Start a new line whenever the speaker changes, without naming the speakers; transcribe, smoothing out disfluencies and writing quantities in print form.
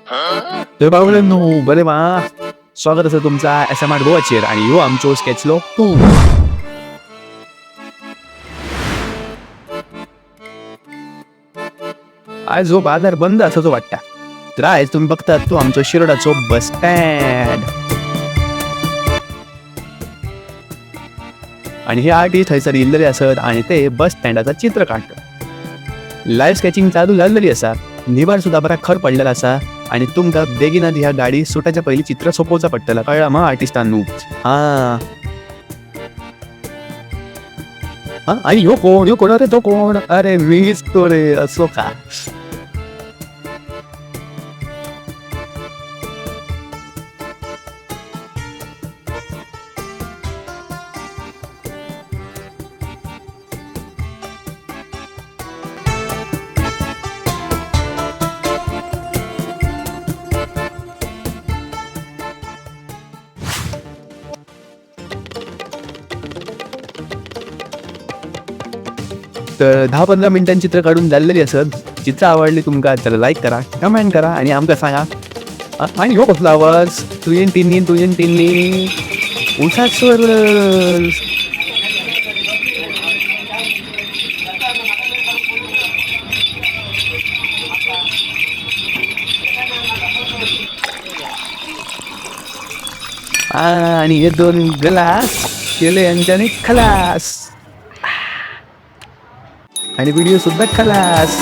तर बाबूलांनो बरे मा स्वागत असा तुमचा एस एम आर गोवाचेर आणि ह्यो आमचो स्केचलो तू. आज जो बाजार बंद असा जो वाटता. तर आयज तुम्ही बघतात तो आमचो शिरोडाचो बस स्टँड आणि हे आर्टिस्ट थंयसर इल्लेले आसत आणि ते बस स्टँडाचा चित्र काडटात. लायव्ह स्केचिंग चालू जाल्लेली आसा. निबार सुद्धा बरा खर पडलेला आसा आणि तुमका बेगीनात ह्या गाडी सुटाच्या पयली चित्र सोपोवचा पडटला, कळला मा आर्टिस्टांनू. हा हा आणि ह्यो कोण, ह्यो कोण, अरे तो कोण, अरे मीच तो रे, असो का. तर 10-15 मिनिटांनी चित्र काढून झालेली असत. चित्र आवडली तुमका तर लाईक करा, कमेंट करा आणि आमका सांगा. आणि ह्यो कसलो आवाज, तुयेन तिन्ही तुयेन तिन्ही उसाचो रस. आणि हे दोन ग्लास केले यांच्याने खलास आणि व्हिडिओ सुद्धा खलास.